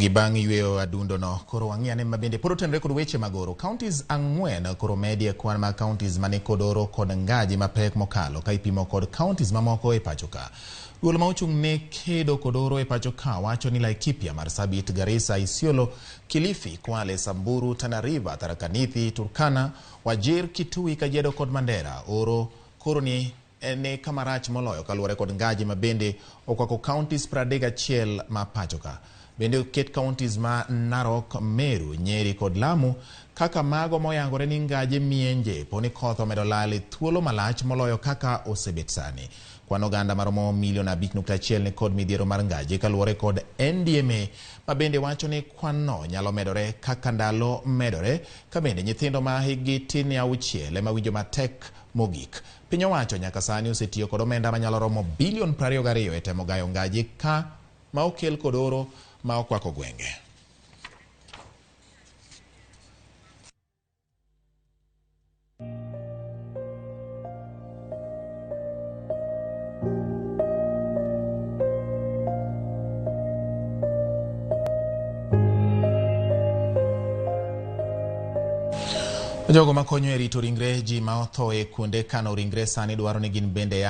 Gi bang' yweyo adundo no koro wang'i ane ma bende pod otenore kod weche mag oro. Counties 4 koro medi e kwan mag counties mane kod oro kod ngaji mapek mokalo ka ipimo kod counties mamoko e pacho ka. Duol ma ochung' ne kedo kod oro e pacho ka wacho ni Laikipia, Marsabit, Garissa, Isiolo, Kilifi, Kwale, Samburu, Tana River, Tharaka Nithi, Turkana, Wajir, Kitui, Kajiado kod Mandera. Oro koro ni ne kama rach moloyo kaluwore kod ngaji ma bende okwako counties 31 ma pacho ka. Bende oket counties ma Narok, Meru, Nyeri kod Lamu kaka mago moyangore ni ngaje mienje poni koth omedo lal e thuolo malach moloyo kaka osebet sani. Kwan oganda maromo milion 5.1 ni kod midhiero mar ngaje kaluwore kod NDMA ma bende wacho ni kwan no nyalo medore kaka ndalo medore ka bende nyithindo ma hikgi tin ne 6 ema winjo matek mogik. Piny owacho nyaka sani osetiyo kod omenda manyalo romo bilion 22 e temo gayo ngaji ka ma okel kod oro ma okwako gwenge. Jogo makonyo e rito ringre ji ma otho e kuonde kano ringre sani dwaro ni gin bende yang